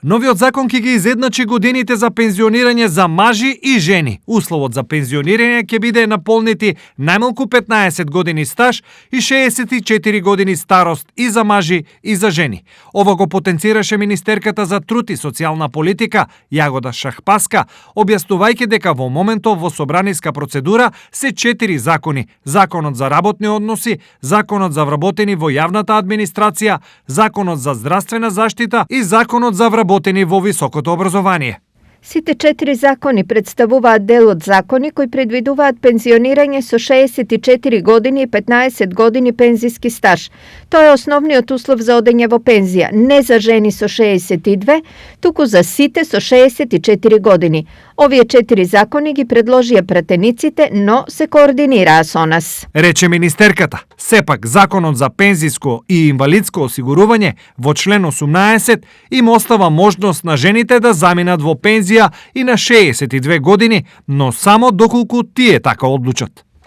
Новиот закон ќе ги изедначи годините за пензионирање за мажи и жени. Условот за пензионирање ќе биде наполнети најмалку 15 години стаж и 64 години старост и за мажи и за жени. Ова го потенцираше министерката за труд и социјална политика Јагода Шахпаска, објаснувајќи дека во моментов во собраниска процедура се 4 закони: Законот за работни односи, Законот за вработени во јавната администрација, Законот за здравствена заштита и Законот за вработени во високото образование. Сите 4 закони представуваат дел од закони кои предвидуваат пензионирање со 64 години и 15 години пензиски стаж. Тоа е основниот услов за одење во пензија, не за жени со 62, туку за сите со 64 години. Овие 4 закони ги предложија пратениците, но се координираа со нас. Рече министерката. Сепак, Законот за пензиско и инвалидско осигурување во член 18 им остава можност на жените да заминат во пензија и на 62 години, но само доколку тие така одлучат.